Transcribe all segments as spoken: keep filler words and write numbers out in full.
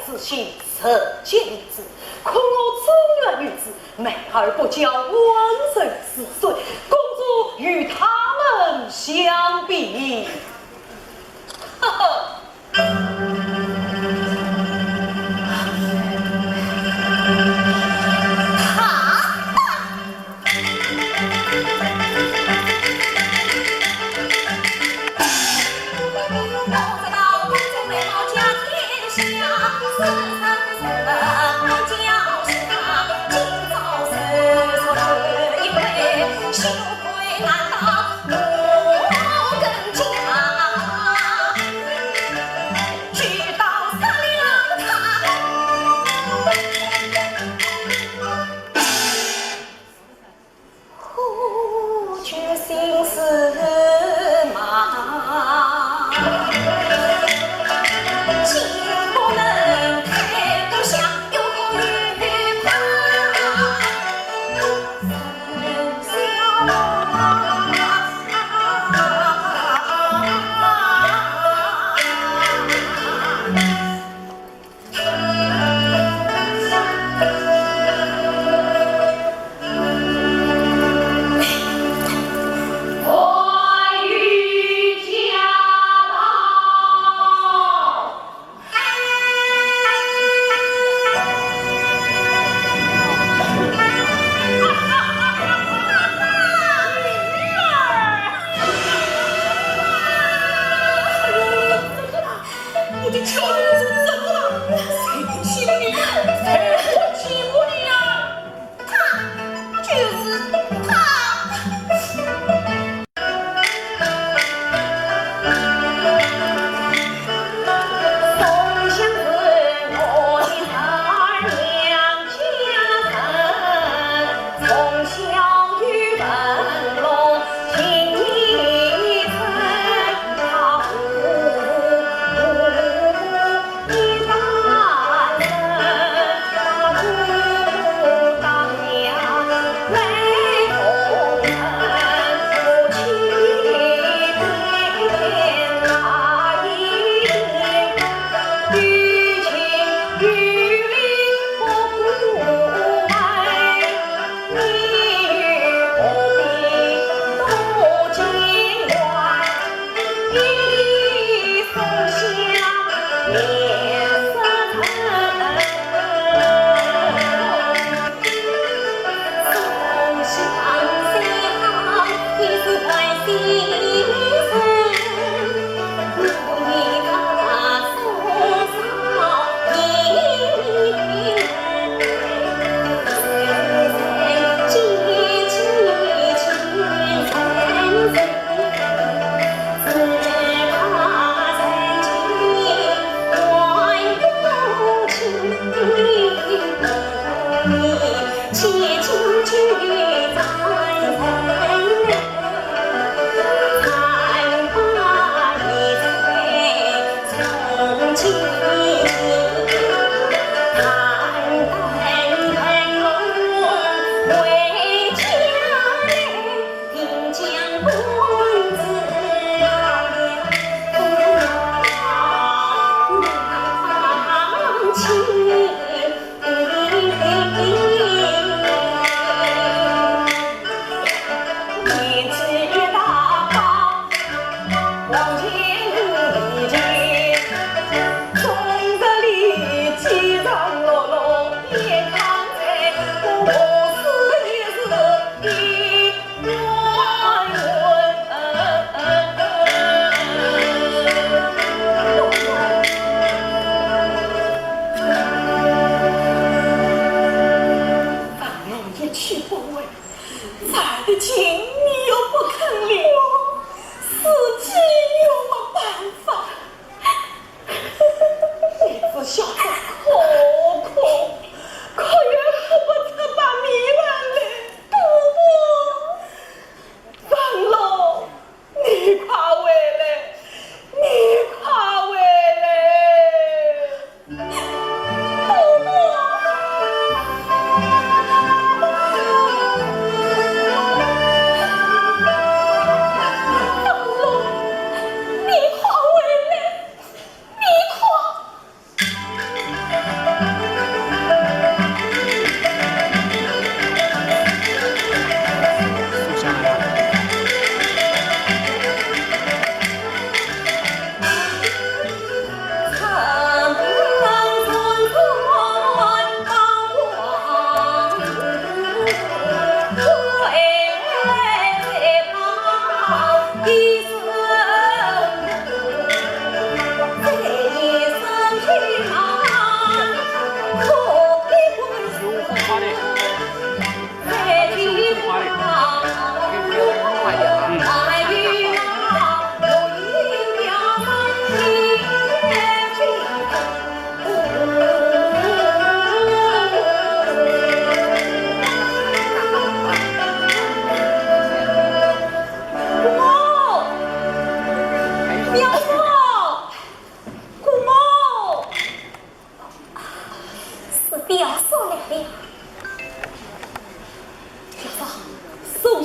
子信，实皆女子，可我中原女子，美而不骄，温柔似水，公主与她们相比，呵呵。 你的巧人是怎么了？谁不欺负你？谁不欺负你呀？他，就是他。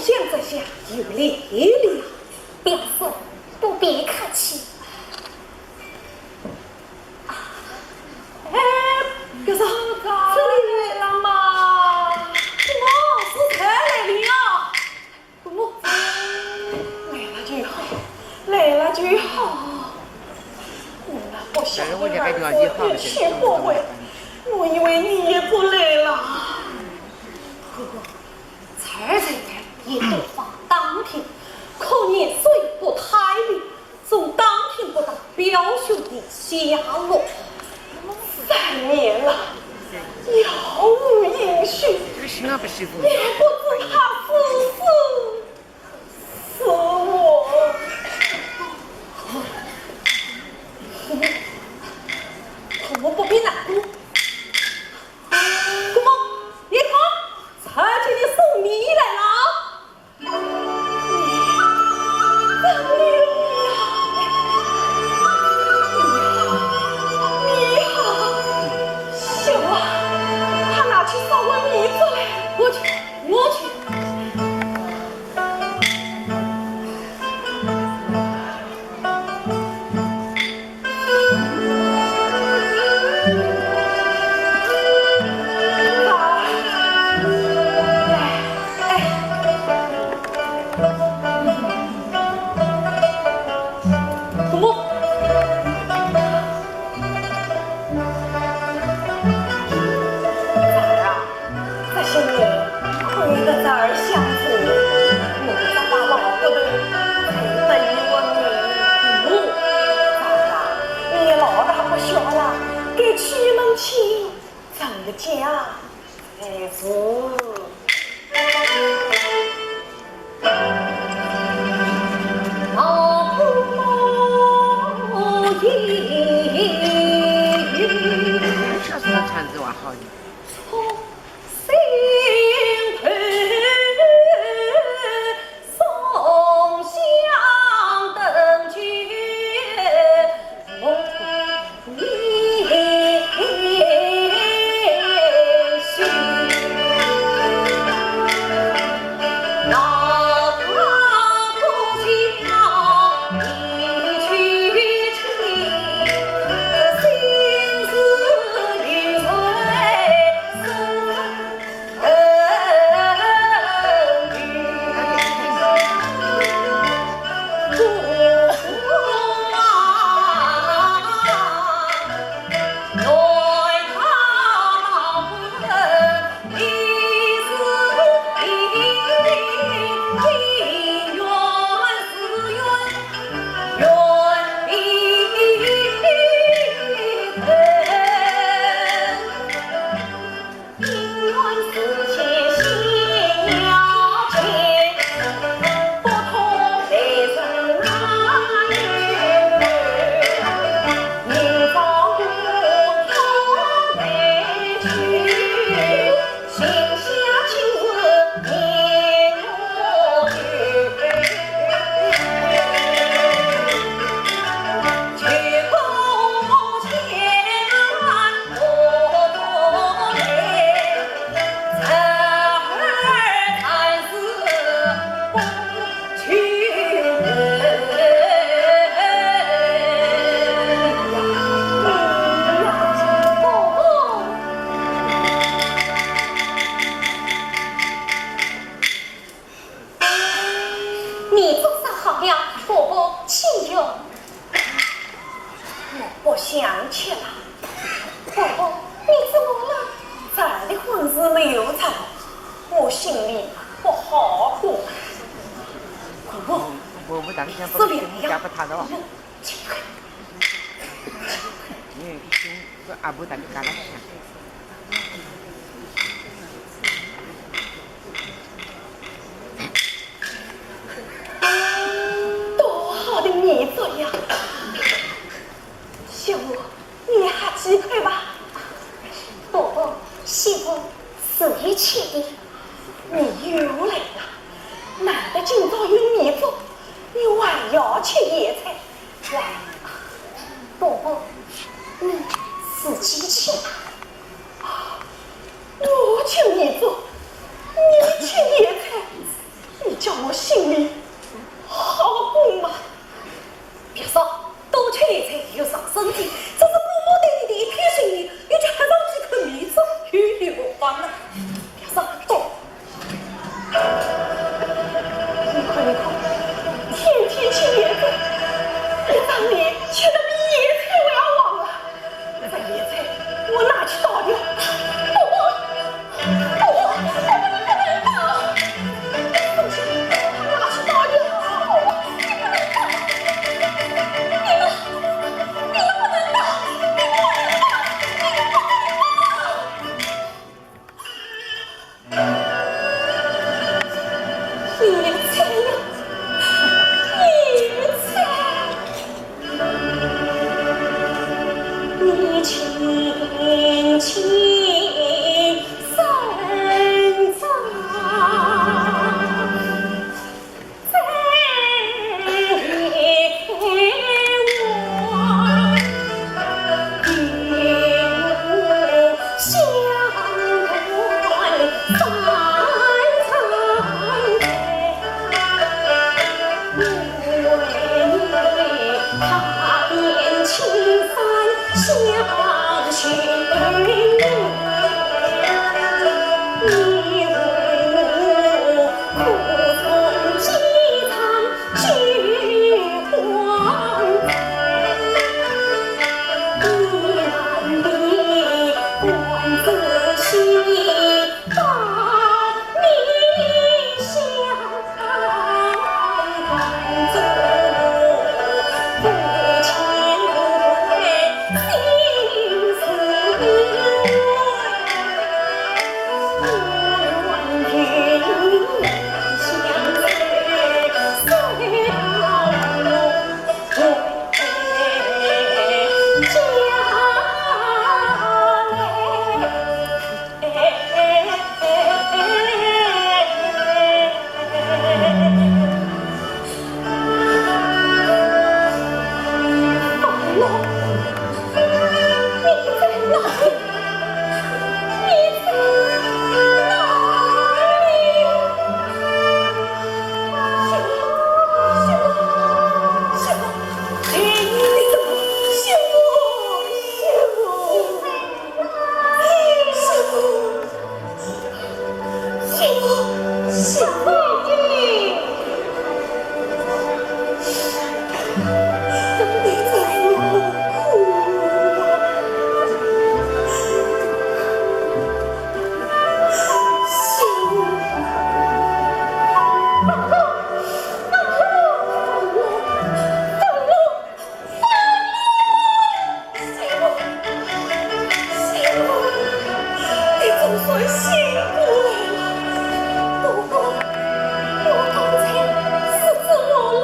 想这下有理了。表叔，不必客气。啊，哎，表叔，这里来了嘛？我是才来了呀。 我来了就好，来了就好。我那不孝的儿子一去不回，我以为你也不来了。不过，才才也不妨打听，可年岁不太明， 总打听不到表兄的下落。三年了，杳无音讯，也不知他是死是活。姑母，姑母不必难过。姑母，你看， 才叫你送米来了。你，你好，你好，你好，你好，小娃，快拿去烧碗米粥来。我去，我去。 这些年亏得侄儿相助，我这把老骨头才得以活命。侄儿啊，你老大不小了，该娶门亲成家才是。老夫人。这是唱子哇，好的。 你做啥好呀？婆婆，请用。我不想吃了。婆婆，你怎么了？侄儿的婚事没有成，我心里不好过。婆婆，我不打算不吃了呀。不打算了。请。嗯，一听说阿婆打算干了。 多好的米粥呀！小娥，你也吃几块吧。婆婆，媳妇，是一起的。你又来了，难得今朝有米粥，你还要吃野菜。来，婆婆，你自己吃吧。 我吃米粥，你吃野菜，你心里好过吗？别说，多吃点菜有伤身体，这是姑母对你的一片心意，你就还上几口米粥，有何妨啊？别说，多。你看，你看，天天吃咸菜，一张脸吃得比咸菜还要黄了。 这咸菜我拿去倒掉。不，不，不，不能倒。拿去倒掉。不，你不能倒。你们，你们不能倒。你们不能倒。你们不能倒。 你猜呀，你猜。你轻轻算账。 你总算醒过来了。不过，我刚才是怎么了？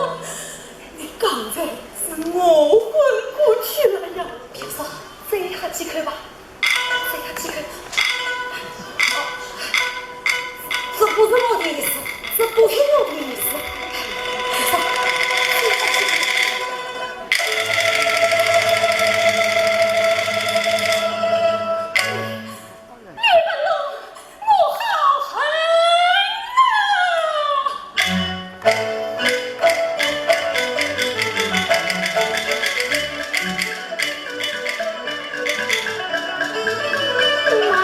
你刚才是我昏过去了呀。别说，再喝几口吧。 这个，这个，啊，这不是我的意思，这不是我的意思。你们弄我好恨啊！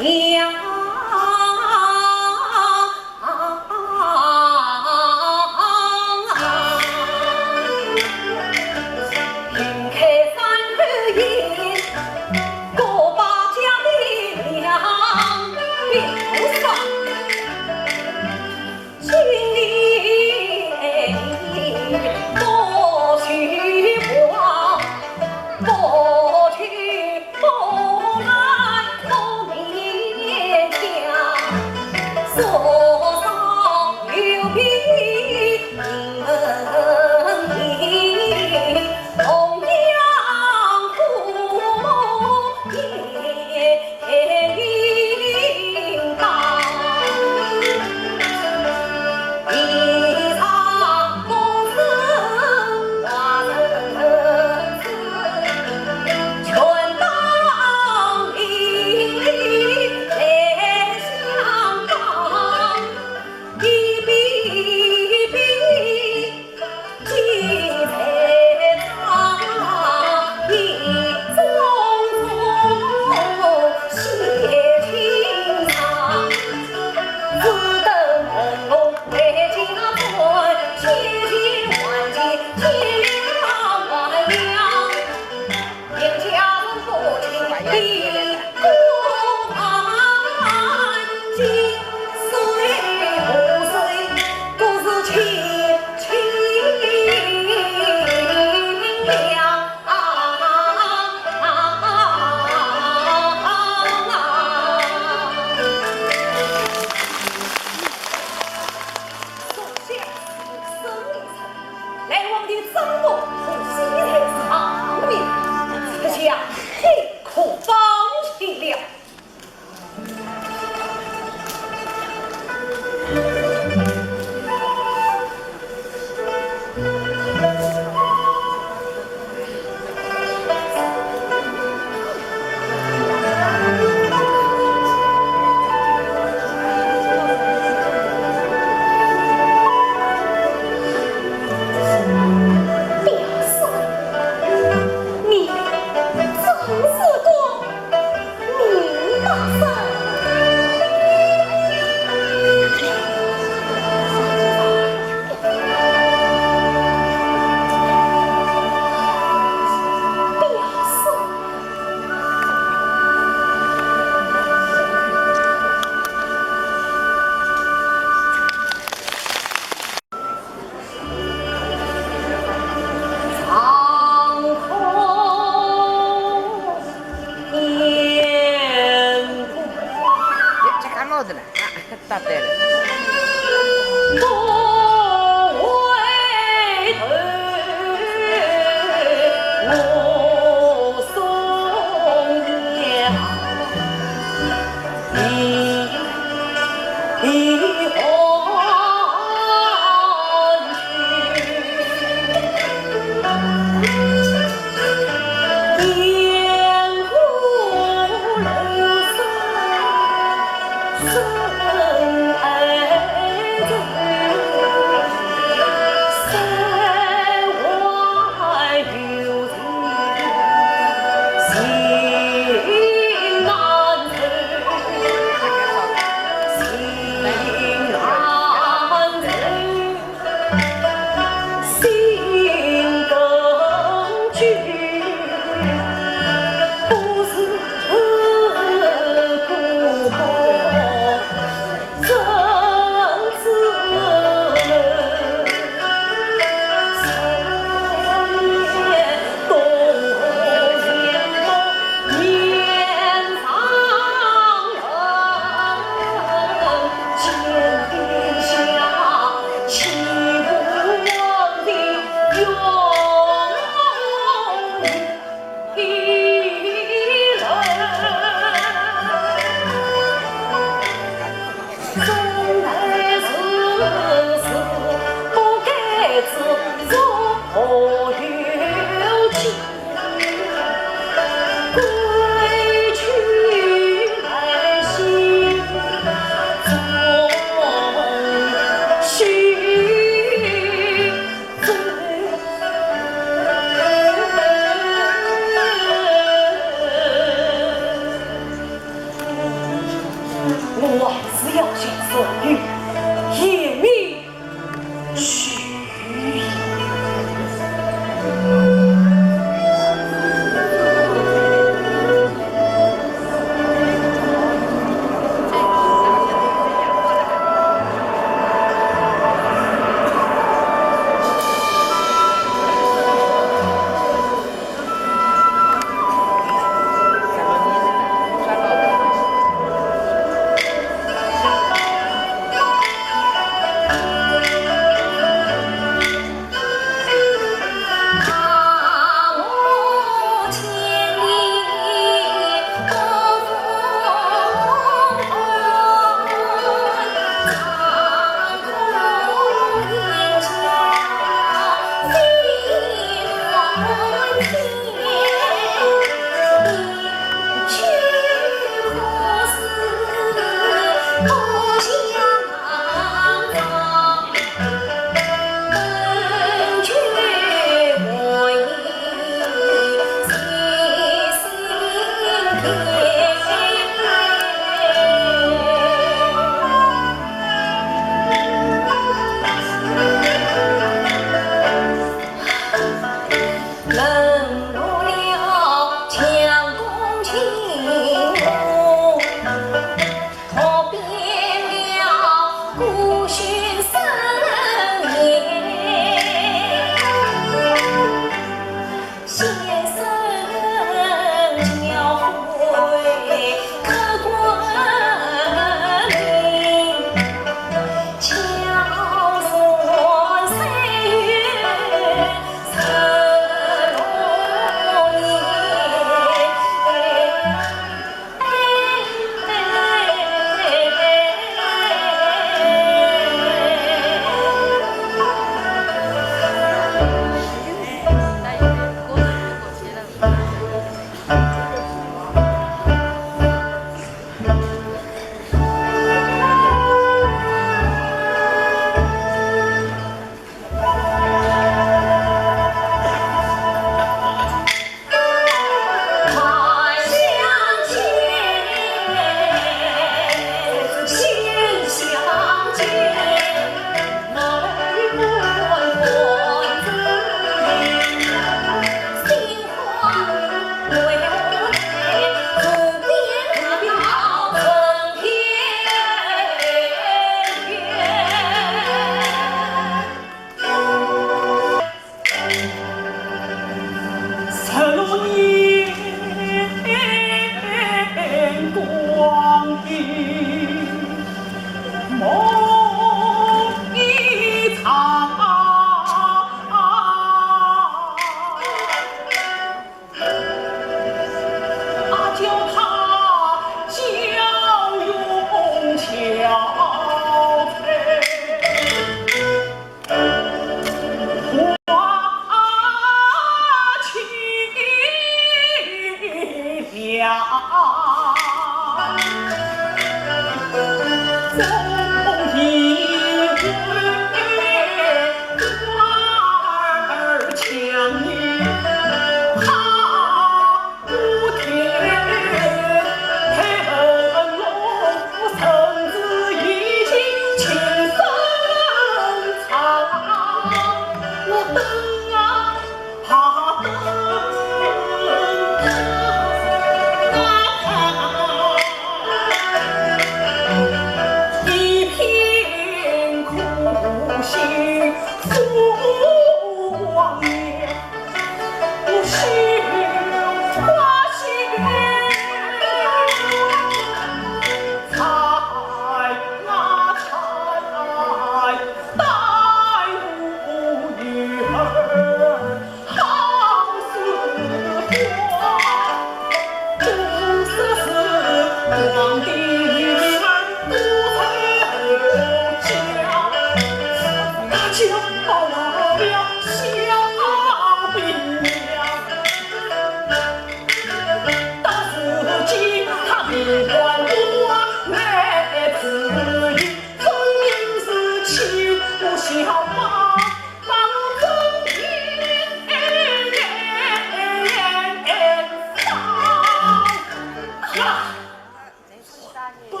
本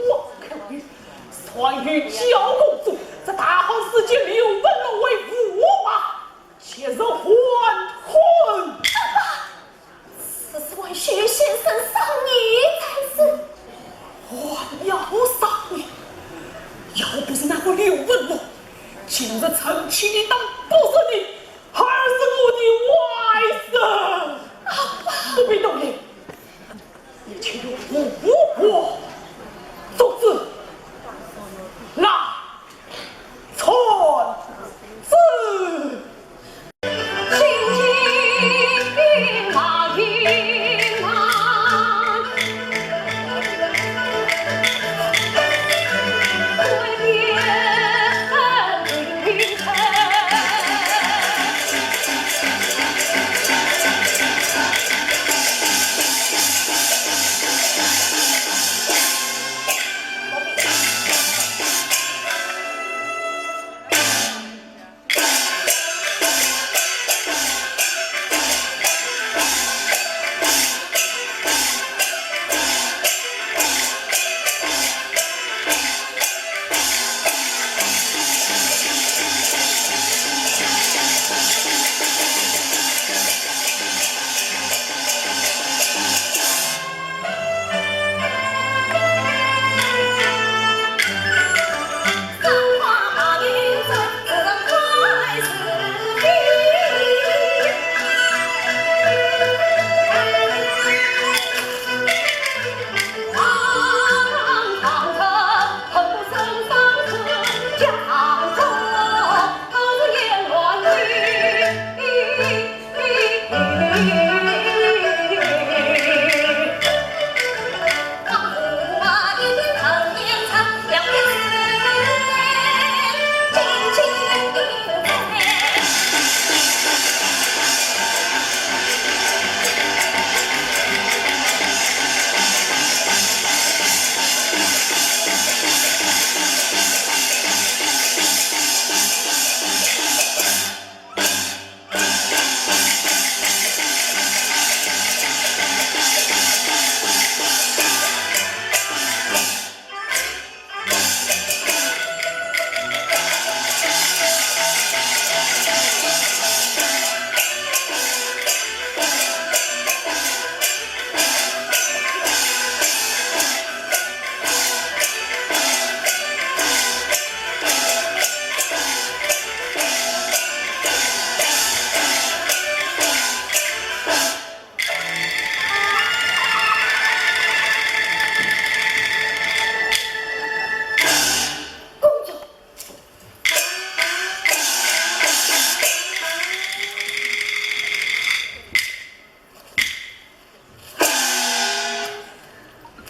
王口谕，传与焦公主，这大汉四子刘文龙为驸马，即日换婚。此事还需先生商议才是。还要商议？要不是那个刘文龙，今日成亲的当不是你，而是我的外甥。不必多言， 你且与我做主，来，传旨。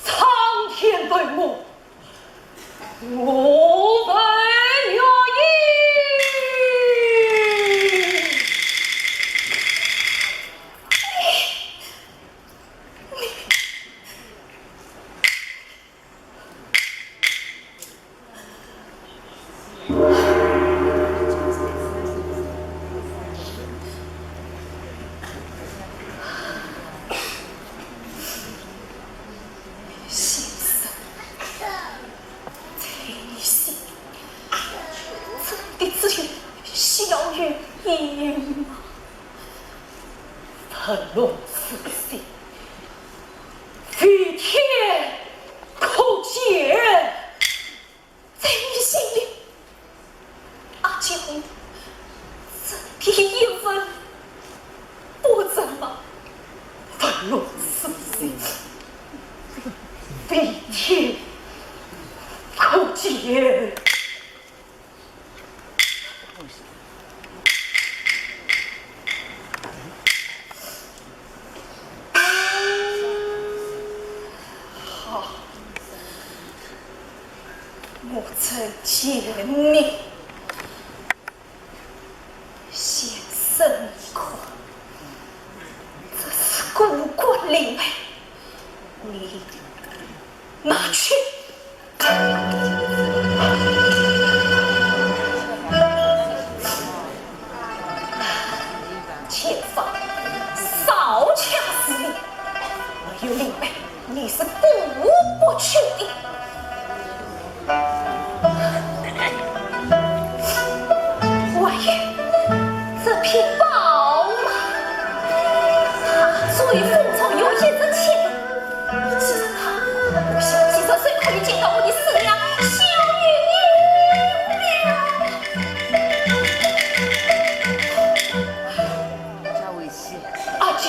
苍天对我，我不愿意。先生，在你心里，真的只有小玉一人吗？ 沉落此地，非天可见。在你心里，阿姐红，真的一文不值吗？文如此，比天可见。 好，我曾见你，先生一看，这是过国令牌，你拿去。 前方少卿势力，没有令牌，你是过不去的。还有这匹宝马，它作为封侯有一日千里，你骑上它，我想几十岁可以见到我的师娘萧月娘了。 阿姐，阿姐。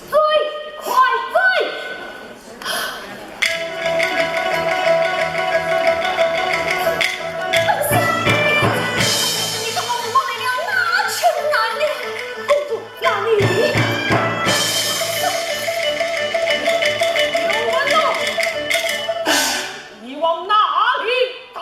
追，快追！你怎么不问了？那去哪里？公主，那你？刘文龙，你往哪里逃？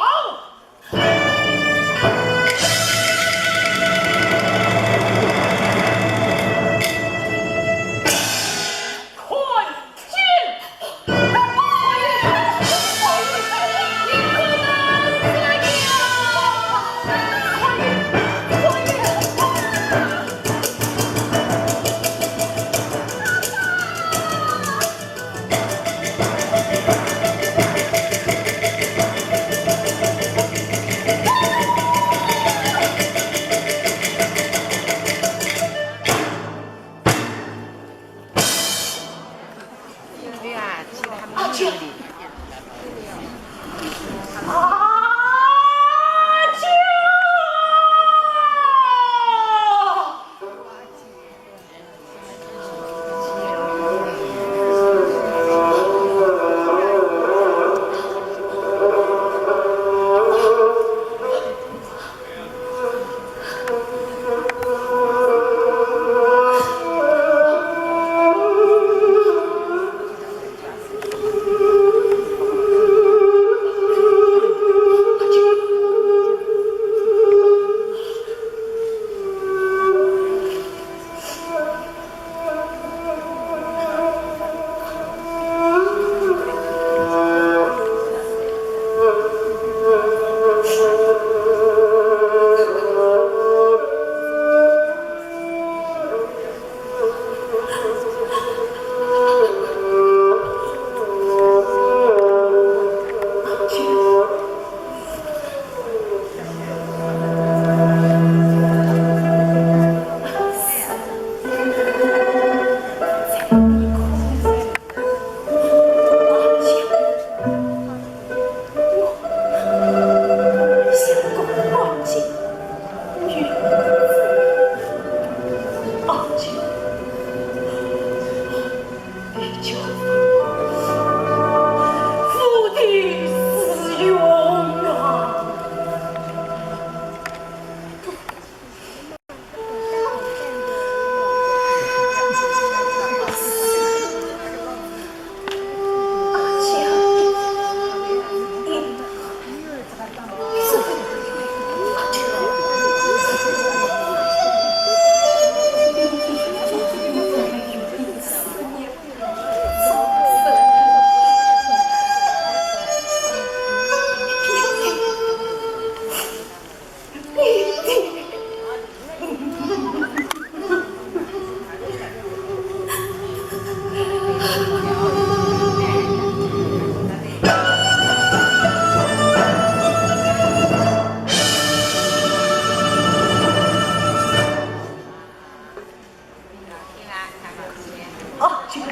啊，这个，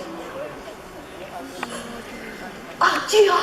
啊，这个。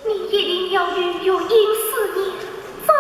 你一定要与玉英思念，再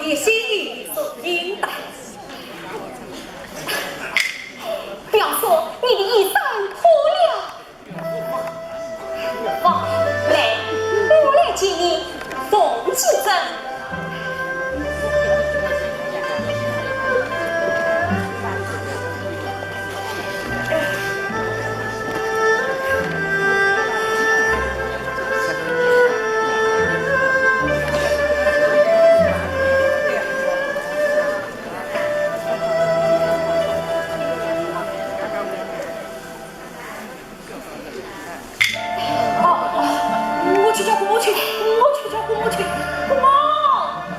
你心里所应当。表叔，你的衣衫破了。来，我来替你缝几针。 哦，我去叫姑母去，我去叫姑母去。姑母，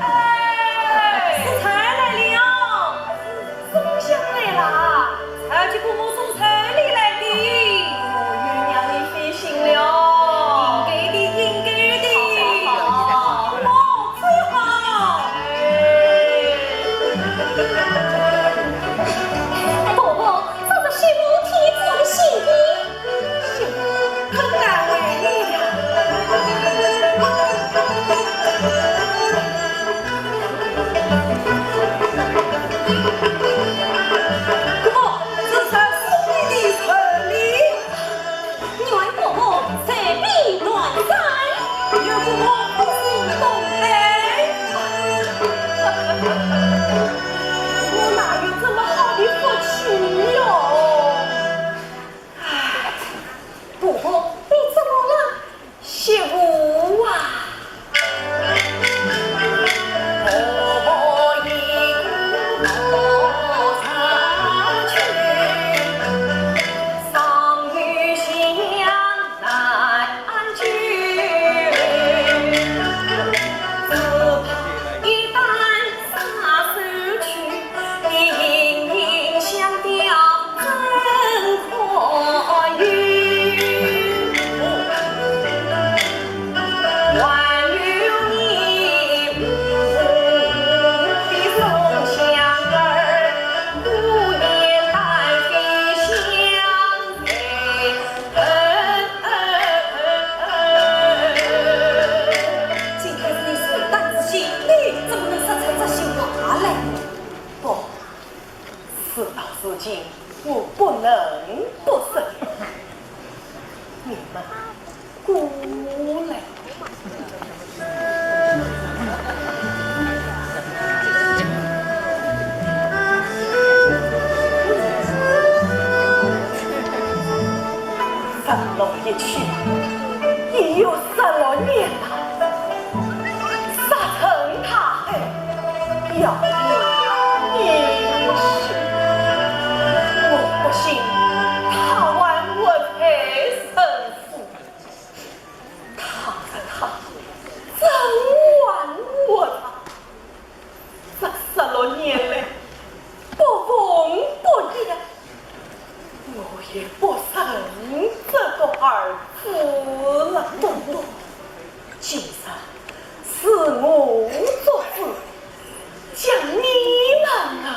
哎，是菜来了，是菜来了，菜是姑母送菜里来的。我又让你费心了。应该的，应该的。好，好，好。姑母，最好。哎。婆婆，这是媳妇替你做的新衣。 很难为你呀。姑母，这是送你的春礼。愿婆婆寿比南山。愿姑母福寿东来。我哪有这么好的福气哟？ 哎，婆婆，你怎么了？媳妇啊。今天是你寿诞之喜，你怎么能说出这些话来？不，事到如今，我不能不说。你们过来。 沈龙一去，已有十六年了。沙沉大海，杳无音讯。我不信他还活在深府。 他，他，真还活着。这十六年来，不风不雨，我也不认这个儿子了。今日是我做主，将你们啊，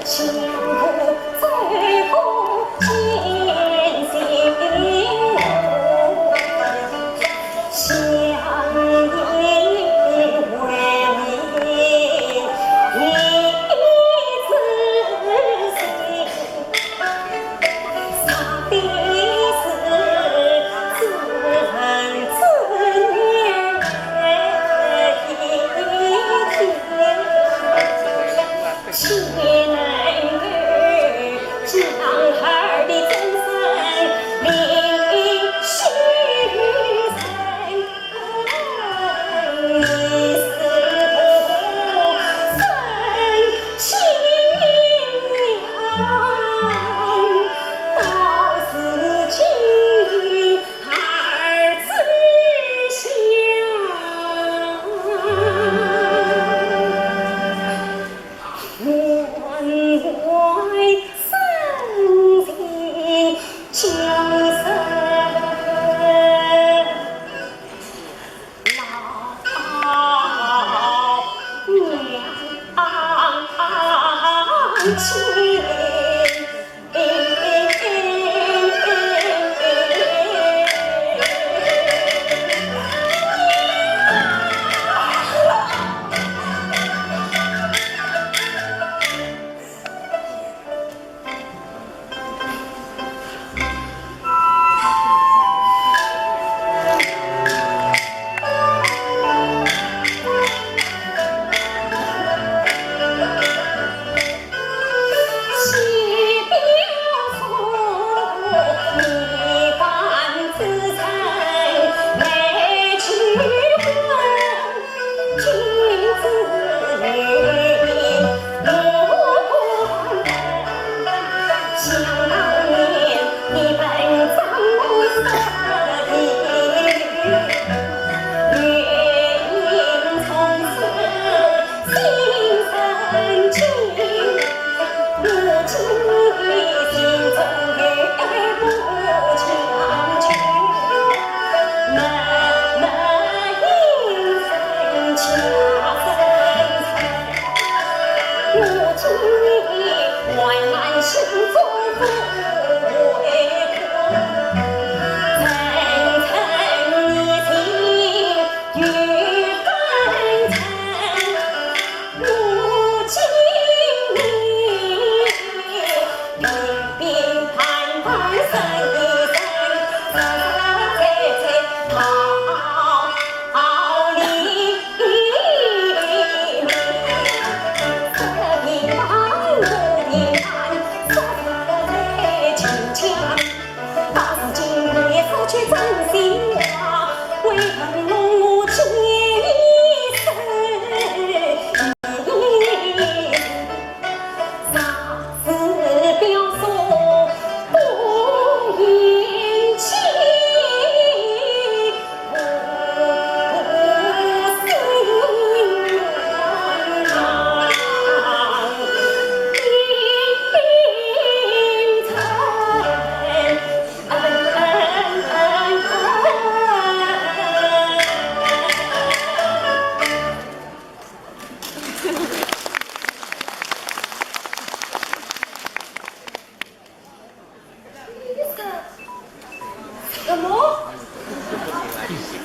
什么？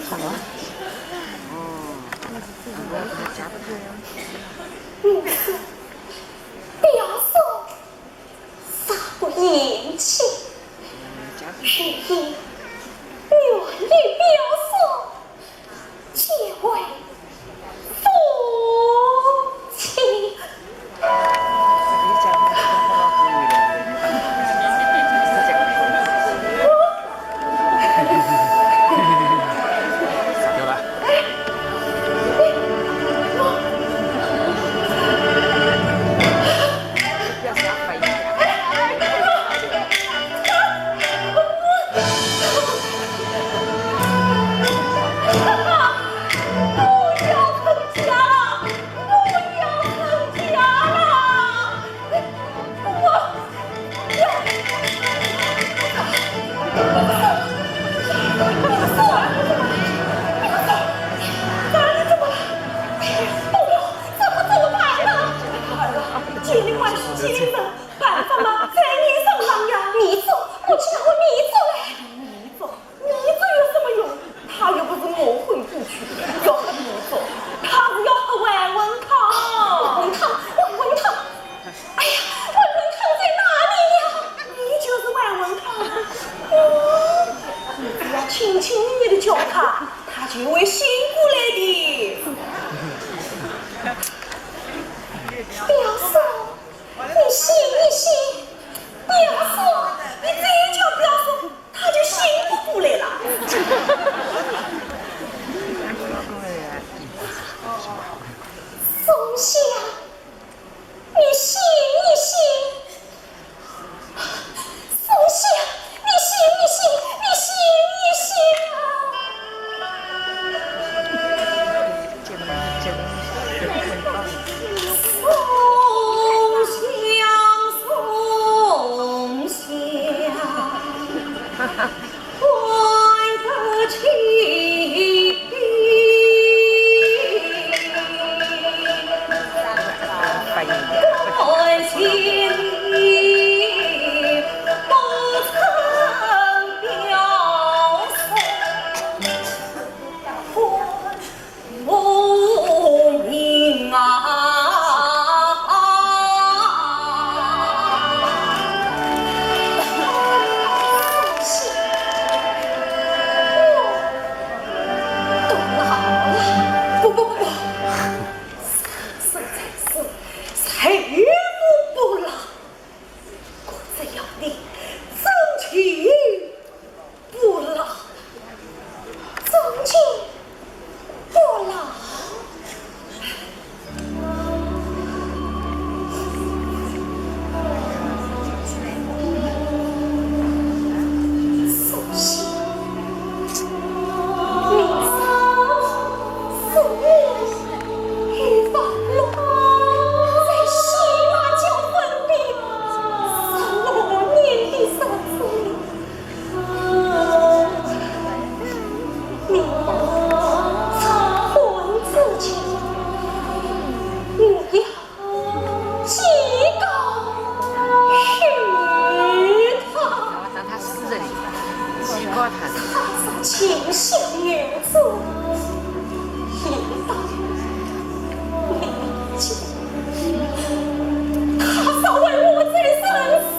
什么？嗯，我说，不要说，啥个嫌弃？是你，愿意不要说。 结为夫妻。怎么，在你身上呀？你做，我去拿我你做来。你做，你做有什么用？他又不是我昏过去的，要喝你做，他是要喝还魂汤。还魂汤，还魂汤。哎呀，还魂汤在哪里呀？你就是还魂汤。嗯，你只要轻轻的叫他，他就会醒过来的。表叔，你醒一醒，表叔，你再叫表叔，他就醒不过来了。松下，你醒一醒。松下，你醒一醒，你醒一醒啊！松下，松下，还得起。 不，不，不，不，生在世，谁不老？我只要你真情不老，真情不老。 你要祭告于他。让他死了，祭告他。他是秦香女子，一到你家，他若为我再生死，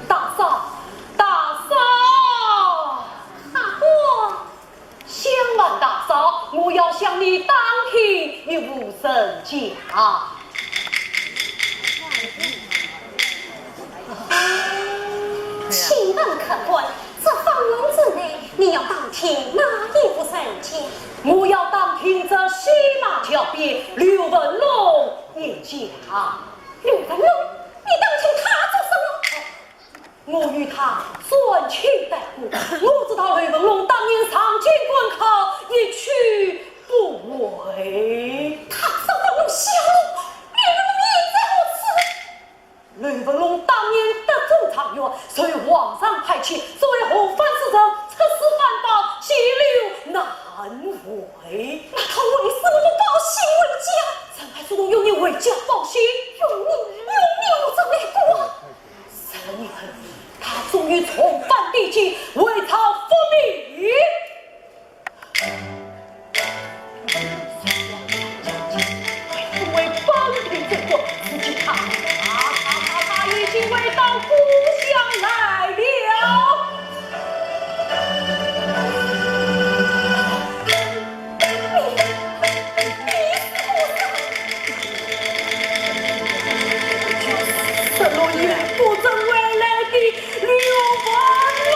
大嫂，大嫂！阿哥。 相瞒大嫂，我要向你打听一户人家。请问客官，这方圆之内，你要打听哪一户人家？我要打听这西马桥边刘文龙一家。刘文龙？你打听他做什么？ 我与他算亲带故，我知道刘文龙当年上京赶考，一去不回。他怎么能想我？刘文龙现在何处？刘文龙当年得中状元，受皇上派遣，作为河贩使臣，出使番邦，截留难回。那他为什么不报信回家？臣还主动用你回家报信。用你？用你我怎么过？ 什么人？他终于重返帝京，回朝复命。因为本地政府，如今他，他，他，他已经回到故乡来了。 失落已不曾回来的刘文龙。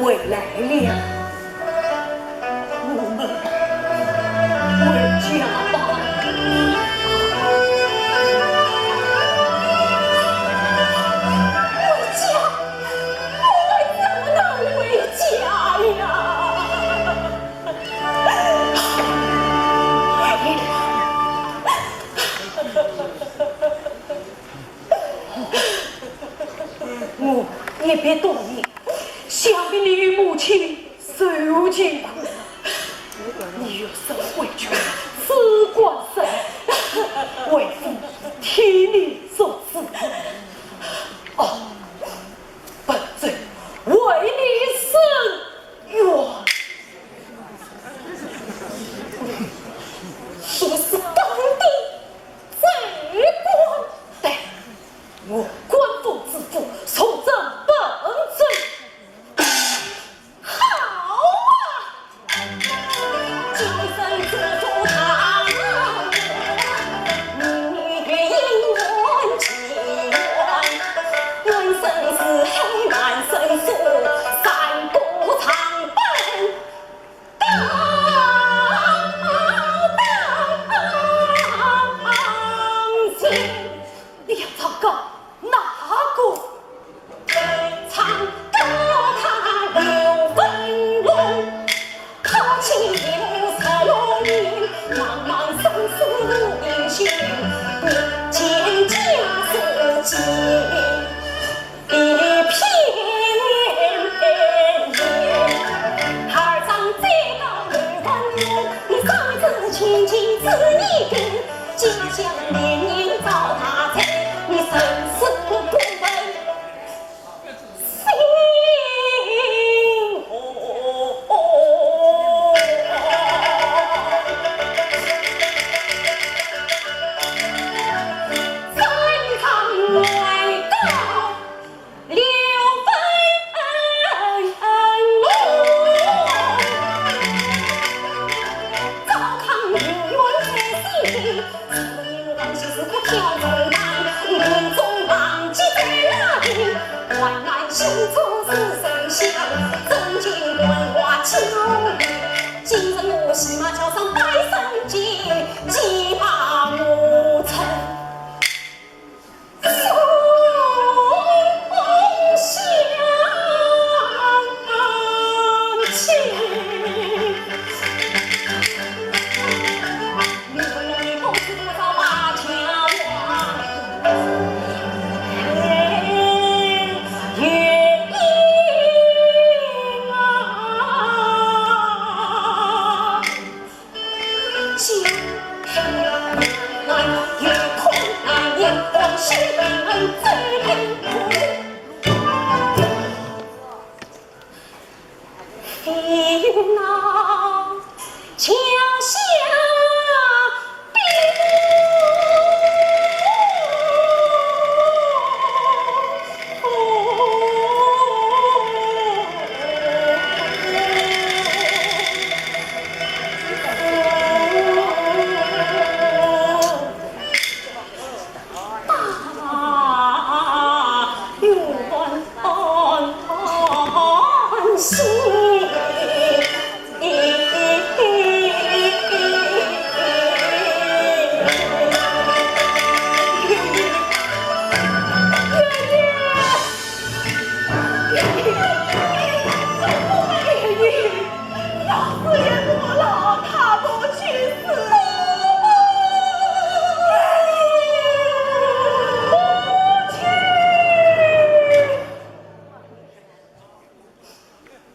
回来了，我们回家吧。回家？我们怎么能回家呀？我一别多年，想必你与母亲受尽苦，你有身为君，子冠三，为父替你做主。哦，本尊为你伸冤，你是当的 罪官。对，我官府之父，重整本尊。好啊！今生做主大官，明日应元解元，元神是黑，难生疏，三顾长奔。 你要唱个哪个？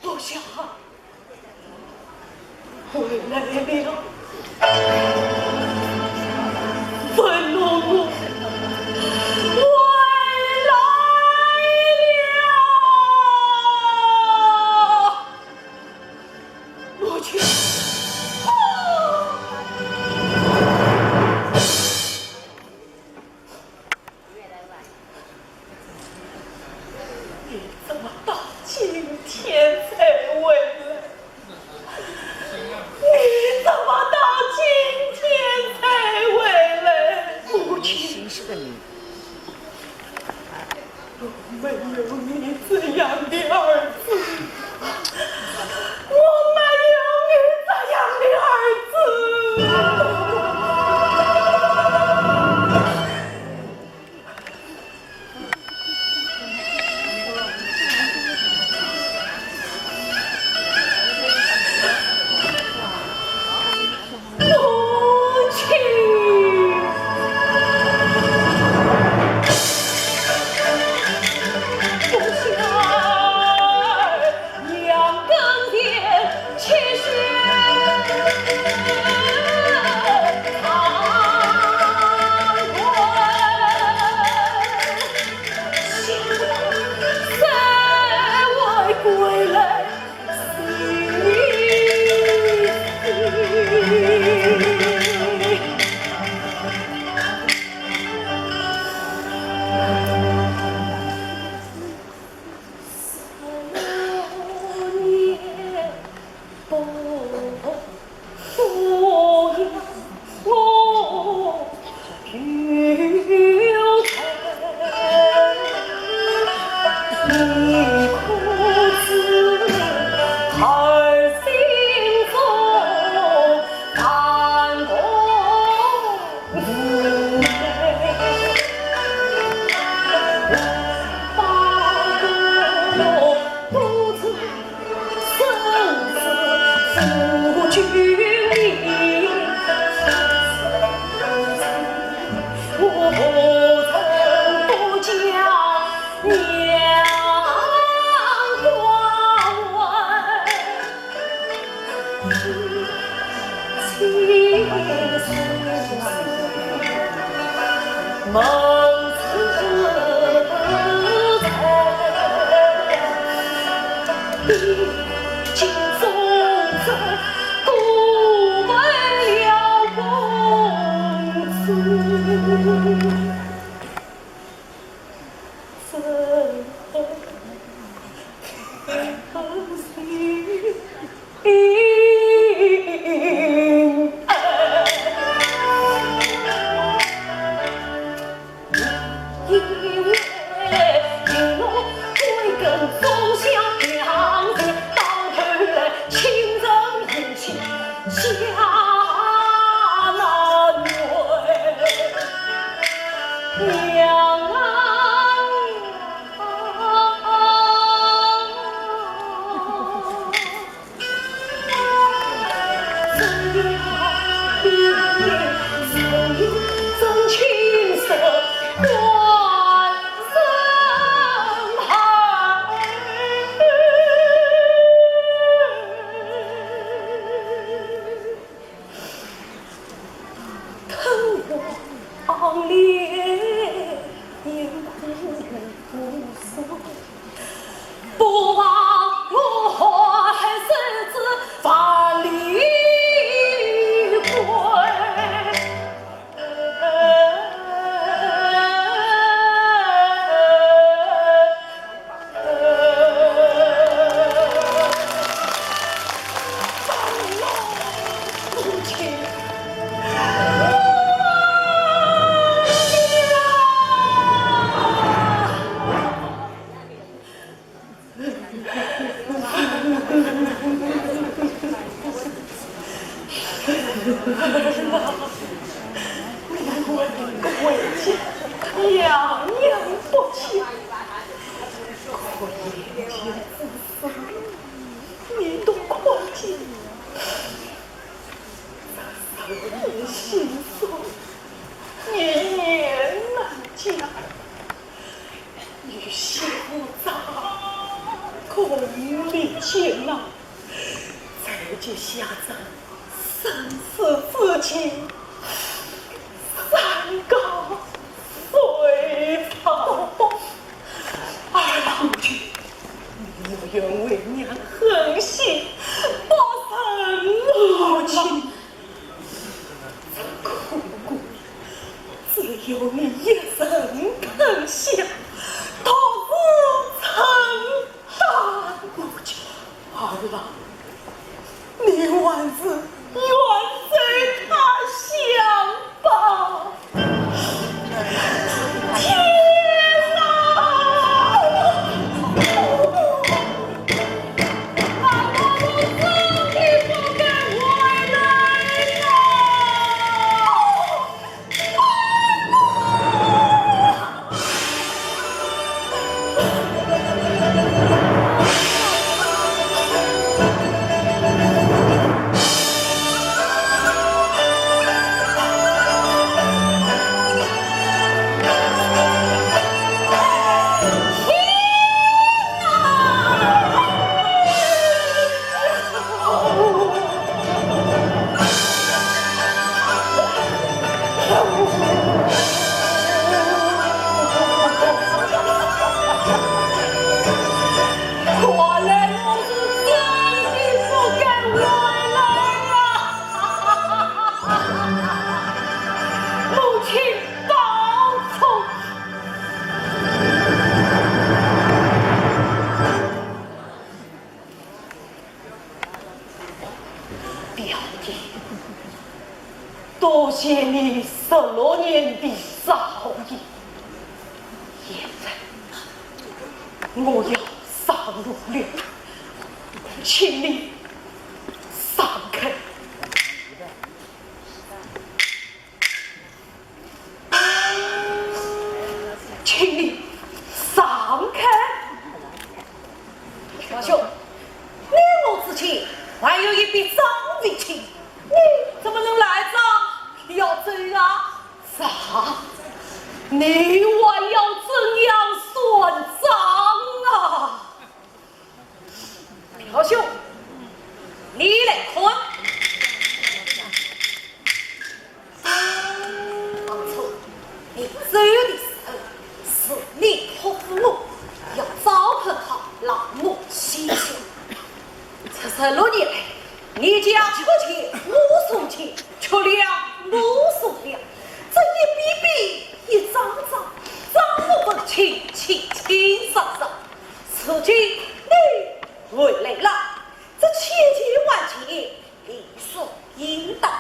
我想回来了，文龙，我回来了。母亲，啊！ 你怎么到今天才回来？你怎么到今天才回来？母亲，我没有你这样的儿子。娘娘不见，可怜之身，你都看见。这是你心酸，你言难尽。与小长共历险难，才结下这生死之情，山高水长。儿啊，你若愿为娘狠心，不成母亲。这苦果，只有你一人吞下，独自承担。儿啊，你还是远走他乡吧。天哪！看来我是真的不该回来了。母亲保重。 表弟，多谢你十六年的照应，现在我要上路了，请你闪开。 请你闪开。表兄，你我之间还有一笔账未清，你怎么能赖账要走啊？账，你还要怎样算请上上，如今你回来了，这千金万金理所应当，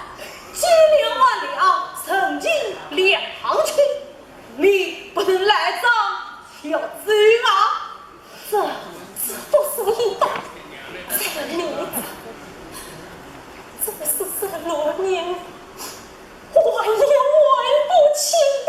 千两万两人情两清，你不能赖账小周啊！这，这不是应当，这你，这是这六年 我也还不清的